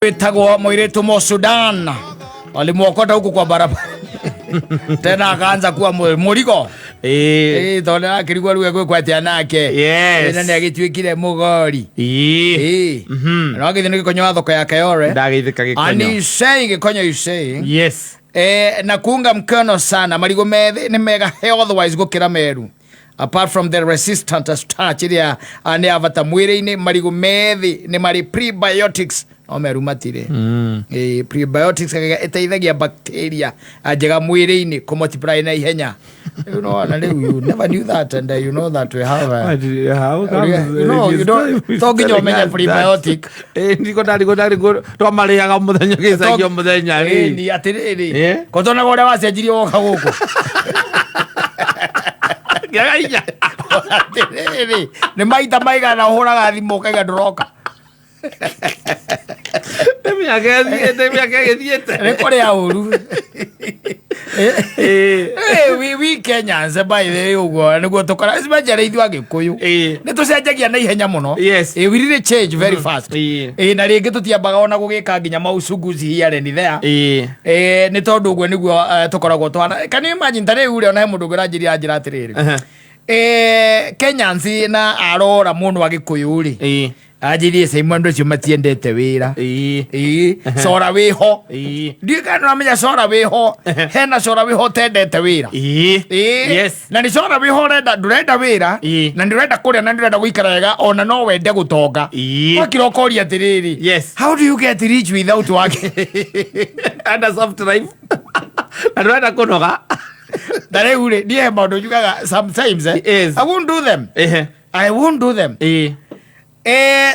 Wĩtagwo mũirĩtu Mũsudan walimwokota huku kwa barabara tena akaanza kuwa mũrigo. Ĩĩ. Ĩĩ, tondũ akĩrigwo rĩu egwĩkwo atĩa nake. Yes. Ĩĩ, na nĩ agĩtuĩkire mũgori. Ĩĩ. Ĩĩ. No agĩthiĩ nĩ gĩkonyo wa thoko ya Kayore. Ndagĩithĩka And gĩkonyo. he's saying, gĩkonyo is saying, Yes. na kuunga mkono sana marigũ methĩ nĩ mega health wise gũkĩra meru, apart from the resistant starch ĩrĩa nĩ ya bata mwĩrĩ-inĩ. Marigũ methĩ nĩ marĩ prebiotics, no meru matirĩ. Prebiotics ĩteithagia bacteria njega mwĩrĩ-inĩ kũ multiply na ihenya. You know, na rĩu you never knew that, and you know that we have you know, you don't, to nginya ũmenye prebiotic. Ndiko ndarigwo ndarigwo twamarĩaga mũthenya gĩcagio mũthenya. Ĩĩ, ni atĩrĩrĩ, ko tonaga ũrĩa wacenjirie woka gũkũ. Kĩaga hinya. Atĩrĩrĩ, nĩ maita maigana ũhũraga thimũ ũkaiga ndũroka? Nĩ mĩaka ĩthiĩte, mĩaka ĩgĩthiĩte. Nĩ kũrĩa ũru. We Kenyans, by the way, ũguo nĩguo tũkora, especially ithuĩ Agĩkũyũ, nĩ tũcenjagia na ihenya mũno. We really change very fast. Na rĩngĩ tũtiambaga ona gũgĩka nginya maucunguzi here and there. Nĩ tondũ ũguo nĩguo tũkoragwo twana. Can you imagine ta rĩu rĩ, ona he mũndũ ũngĩ ũranjĩria njĩra atĩrĩrĩ, Kenyans na arora mũno Agĩkũyũ rĩ, anjĩrie Simon, andũ acio matiendete wĩra. Ĩĩ, cora wĩho. Ndiũĩ kana nĩũramenya cora wĩho. Hena cora wĩho ũtendete wĩra. Ĩĩ. Na nĩ cora wĩho ũrenda, ndũrenda wĩra, na nĩ ũrenda kũrĩa na nĩ ũrenda gũikara wega, ona no wende gũtonga. Wakira ũkoria atĩrĩrĩ, how do you get rich without working? And a soft life na ndũrenda kũnoga. Na rĩu rĩ, niĩ he maũndũ njugaga sometimes, I won't do them. I won't do them.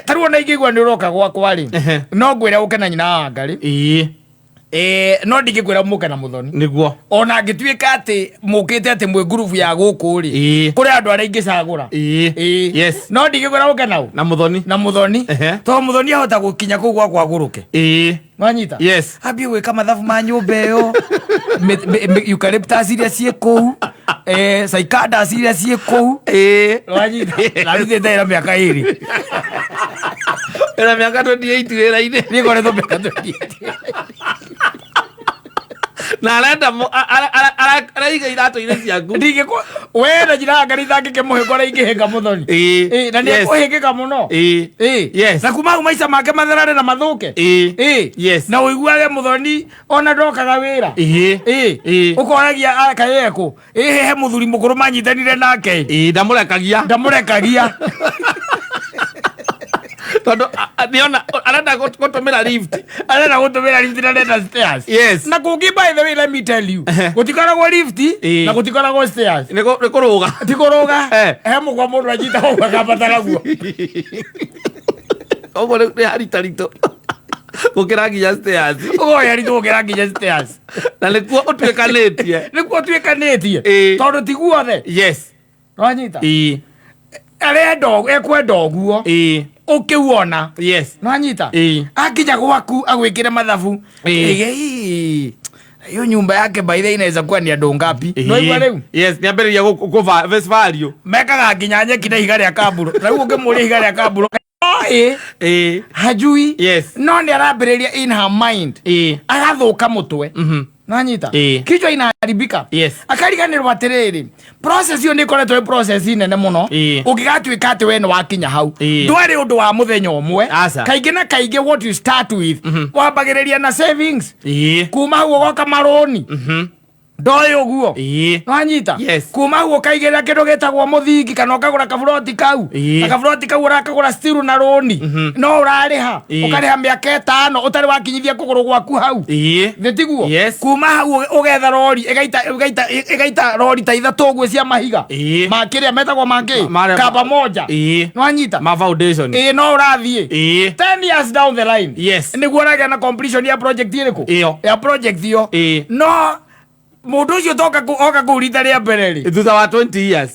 Ta rĩu ona ingĩigua nĩ ũroka gwakwa rĩ, no ngwĩre ũke na nyina wa Ngarĩ. No ndingĩkwĩra mũke na Mũthoni. Ona angĩtuĩka atĩ mũkĩte atĩ mwĩ ngurubu ya gũkũ rĩ, kũrĩ andũ arĩa ingĩcagũra. No ndingĩkwĩra ũke nao. Na Mũthoni. Na Mũthoni. Tondũ Mũthoni ahota gũkinya kũu gwakwa agũrũke. Nwanyita? Yes. Ambie gwĩka mathabu ma nyũmba ĩyo, eucalyptus iria ciĩ kũu, cicadas iria ciĩ kũu. Nwanyita? Narutĩte wĩra mĩaka 2. Ĩna mĩaka 28 wĩra-inĩ. Niĩ ngoretwo mĩaka 28. Na arenda araiga iratũ-inĩ ciaku. Ndingĩkũ we na njĩra ya Ngai itangĩkĩmũhĩnga ũrĩa ingĩhĩnga Mũthoni. Na nĩ ekũhĩngĩka mũno. Na kuma hau maica make matherare na mathũke. Na ũiguage Mũthoni ona ndokaga wĩra. Ũkoragia kaĩ ekũ ĩ he mũthuri mũkũrũ manyitanire nake. Ĩĩ, ndamũrekagia. Ndamũrekagia. Tondũ nĩona arenda gũtũmĩra lift. Arenda gũtũmĩra lift na arenda stairs. Na kũngĩ, by the way, let me tell you, gũtikoragwo lift na gũtikoragwo stairs. Nĩ kũrũga. Ti kũrũga. He mũkwa mũndũ anyita ũguo akambatara guo. Ũguo nĩ haritaritũ gũkĩra nginya stairs. Ũgoya ritũ gũkĩra nginya stairs. Na nĩkuo ũtuĩkanĩtie. Nĩkuo tuĩkanĩtie. Tondũ ti guothe. Wanyita? Arenda ekwenda ũguo ũkĩuona. Nwanyita? Akinya gwaku agwĩkĩre mathabu. Ĩĩ, hiyo nyumba yake by the way inaweza kuwa ni andũ ngapi? Nwaigua rĩu? Yes, nĩambĩrĩria face value. Mekaga nginya nyeki na ihiga rĩa kamburo. Na rĩu ũngĩmũria ihiga rĩa kamburo ĩ hajui. No nĩ arambĩrĩria in her mind, agathũka mũtwe. Nwanyita? Kichwa inaharibika. Akariganĩrwo atĩrĩrĩ, process ĩyo nĩ ĩkoretwo ĩ process nene mũno. Ũngĩgatuĩka atĩ we nĩ wakinya hau, ndwarĩ ũndũ wa mũthenya ũmwe. Aca. Kaingĩ na kaingĩ, what you start with, wambagĩrĩria na savings. Kuma hau ũgoka marũni. Ndoĩ ũguo. Nwanyita? Yes. Kuma hau ũkaigĩrĩra kĩndũ gĩtagwo mũthingi kana ũkagũra kaburoti kau. Na kaburoti kau ũrakagũra still na rũni, no ũrarĩha. Ũkarĩha mĩaka 5 ũtarĩ wakinyithia kũgũrũ gwaku hau. Nĩ tiguo? Yes. Kuma hau ũgetha rori ĩgaita rori ta ithatũ ũguo cia mahiga ma kĩrĩa metagwo mangĩ kamba moja. Nwanyita? Ma foundation. Ĩĩ, no ũrathiĩ 10 years down the line nĩguo ũragĩa na completion ya project ĩrĩkũ? Ĩyo. Ya project ĩyo. No mũndũ ũcio toka oka kũu rita rĩa mbere rĩ, Thutha wa 20 years.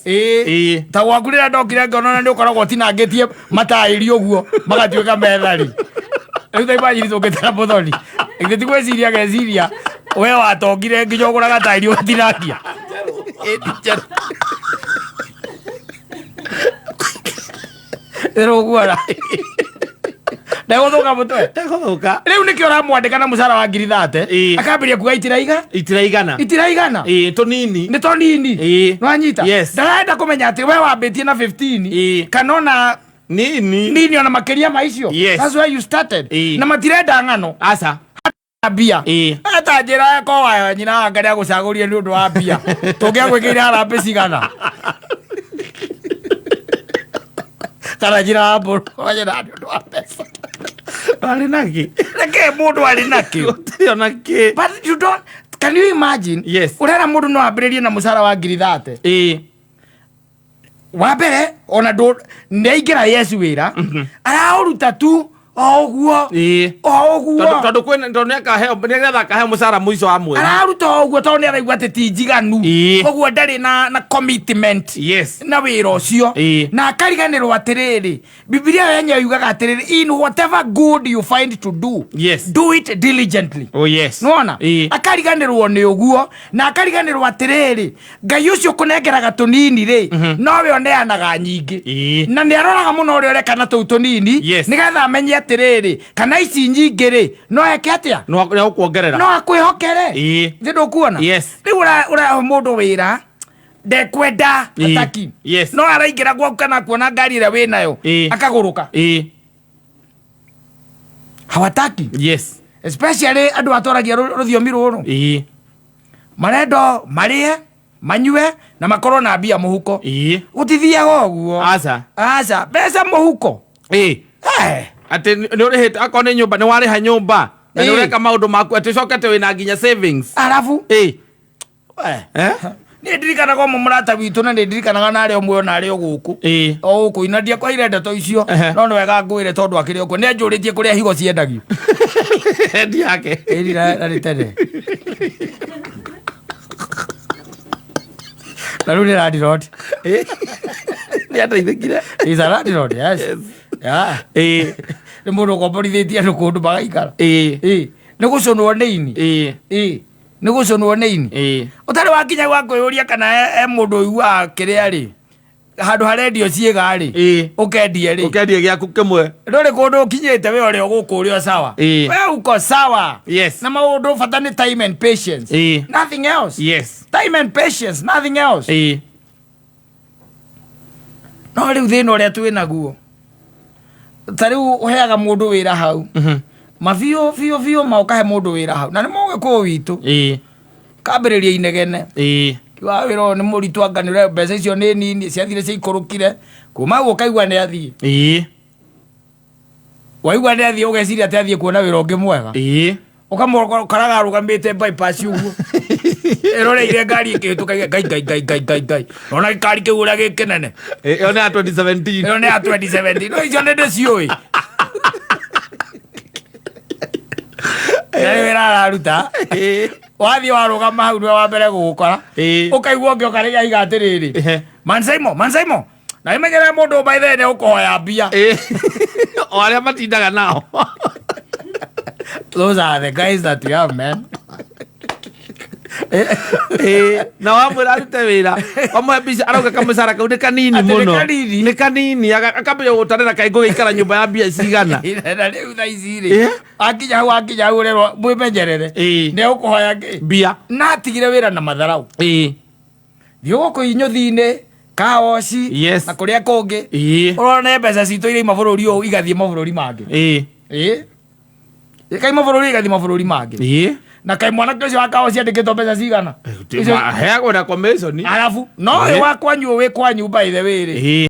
Ta gwaku rĩrĩa ndokire ngona nĩ ũkoragwo ũtinangĩtie mataĩri ũguo magatuĩka metha rĩ, rĩu ta imagine tũngĩtara Mũthoni, githĩ ti gwĩciria geciria we watongire nginya ũgũraga taĩri ũgatinangia? Ĩĩ, ti njerũ. Ĩrũguora Ndegũthũka mũtwe. Ndegũthũka. Rĩu nĩkĩo ũramwandĩka na mũcara wa 30,000. Akambĩrĩria kuga itiraiga. Itiraigana. Itiraigana. Ĩĩ, tũnini. Nĩ tũnini. Nĩwanyita? Yes. Ndarenda kũmenya atĩ we wambĩtie na 15 kana ona Nini. Nini ona makĩria ma icio. Yes. That's where you started. Na matirenda ng'ano. Aca. Mbia. Eta njĩra ko wa nyina wa Ngai agũcagũrire nĩ ũndũ wa mbia. Tũngĩagwĩkĩire harambĩ cigana? Kana njĩra wa mbũrũ wa nyina nĩ ũndũ wa mbeca. Arĩ nakĩ? Reke mũndũ arĩ nakĩo. Gũtirĩ ona kĩ. But you don't, can you imagine? Yes. Ũrera mũndũ no ambĩrĩrie na mũcara wa 30,000. Wa mbere ona ndũ nĩaingĩra Yesu wĩra araũruta tu o ũguo. O ũguo. Tondũ kwĩna, tondũ nĩakaheo, nĩgetha akaheo mũcara mũico wa mweri. Araruta o ũguo tondũ nĩaraigua atĩ ti njiganu. Koguo ndarĩ na commitment na wĩra ũcio. Na akariganĩrwo atĩrĩrĩ, Bibilia yenyewe yugaga atĩrĩrĩ, in whatever good you find to do, do it diligently. Oh yes. Nĩwona? Akariganĩrwo nĩ ũguo, na akariganĩrwo atĩrĩrĩ, Ngai ũcio ũkũnengeraga tũnini rĩ, nowe ũneanaga nyingĩ. Na nĩ aroraga mũno ũrĩa ũreka na tũu tũnini, nĩgetha amenye atĩrĩrĩ, kana ici nyingĩ rĩ, no eke atĩa? No nĩagũkuongerera. No akwĩhokere. Nĩ ndũkuona? Yes. Rĩu ũrahe mũndũ wĩra ndekwenda, ataki. No araingĩra gwaku kana kuona ngari ĩrĩa wĩnayo, akagũrũka. Hawataki. Especially andũ atwaragia rũthiomi rũrũ. Marenda marĩe, manyue na makorwo na mbia mũhuko. Gũtithiaga ũguo. Aca. Aca, mbeca mũhuko. Atĩ nĩ ũrĩhĩte, akorwo nĩ nyũmba, nĩ warĩha nyũmba na nĩ ũreka maũndũ maku, atĩ ũcoke atĩ wĩna nginya savings. Arabu. Nĩ ndirikanaga ũmwe mũrata witũ, na nĩ ndirikanaga na arĩa ũmwe ona arĩ o gũkũ. O gũkũ, ina ndiakwaire ndeto icio. No nĩ wega ngwĩre tondũ akĩrĩ o kuo. Nĩ anjũrĩtie kũrĩa higo ciendagio. Endi yake. Ĩni na nĩ tene. Na rĩu nĩ landlord. Nĩ ateithĩkire. He's a landlord, yes. Yeah. Nĩ mũndũ ũkomborithĩtie andũ kũndũ magaikara. Nĩ gũcũnwo nĩ ini. Nĩ gũcũnwo nĩ ini. Ũtarĩ wakinya gwa kwĩyũria kana he mũndũ ũiguaga kĩrĩa rĩ, handũ harendio ciĩga rĩ, ũkendie rĩ. Ũkendie gĩaku kĩmwe. Ndũrĩ kũndũ ũkinyĩte we ũrĩ o gũkũ ũrĩ o sawa. We uko sawa. Na maũndũ bata nĩ time and patience. Nothing else. Time and patience, nothing else. No rĩu thĩna ũrĩa twĩ naguo, ta rĩu ũheaga mũndũ wĩra hau, mabiũ biũ biũ ma ũkahe mũndũ wĩra hau, na nĩ mũgĩkũyũ witũ kambĩrĩria inegene. Kiuga wĩra ũyũ nĩ mũritũ, anga nĩ ũre- mbeca icio nĩ nini, ciathire ciaikũrũkire kuma hau ũkaigua nĩ athiĩ. Waigua nĩ athiĩ, ũgeciria atĩ athiĩ kuona wĩra ũngĩ mwega. Ũkamũkoraga arũgamĩte bypass ũguo ĩroreire ngari ĩkĩhĩtũka, ngai ngai ngai ngai ngai ngai, ona gĩkari kĩu ũrĩa gĩ kĩnene. Ĩyo nĩ ya 2017. Ĩyo nĩ ya 2017, no icio nĩ ndĩciũĩ na nĩ wĩra araruta. Wathiĩ warũgama hau nĩwe wa mbere gũgũkora. Ũkaigua ũngĩoka rĩrĩa aiga atĩrĩrĩ, Mansaimo, Mansaimo, na imenyere mũndũ by the way nĩ ũkũhoya mbia. O arĩa matindaga nao. Those are the guys that you have, man. Na wamwĩra arute wĩra, wamũhe mbica, arauga kamũcara kau nĩ kanini Atĩ nĩ mũno. kanini. Nĩ kanini. Akambĩrĩria gũtarĩra kaĩ ngũgĩikara nyũmba ya mbia cigana. Na rĩu thaa ici rĩ, akinya hau ũrerwo mwĩmenyerere. Nĩ ũkũhoya kĩ? Mbia. Na atigire wĩra na matharau. Thiĩ gũkũ inyũthi-inĩ, kawoci, na kũrĩa kũngĩ. Ũrone mbeca citũ iria ima bũrũri ũyũ igathiĩ mabũrũri mangĩ. Ĩĩ. Kaima bũrũri igathiĩ mabũrũri mangĩ. Na kaĩ mwanake ũcio wa kawoci andĩkĩtwo mbeca cigana? Ũcio- Aheagwo na commission. Arabu, no ũyũ wa kwanyu wĩ kwanyu by the way rĩ.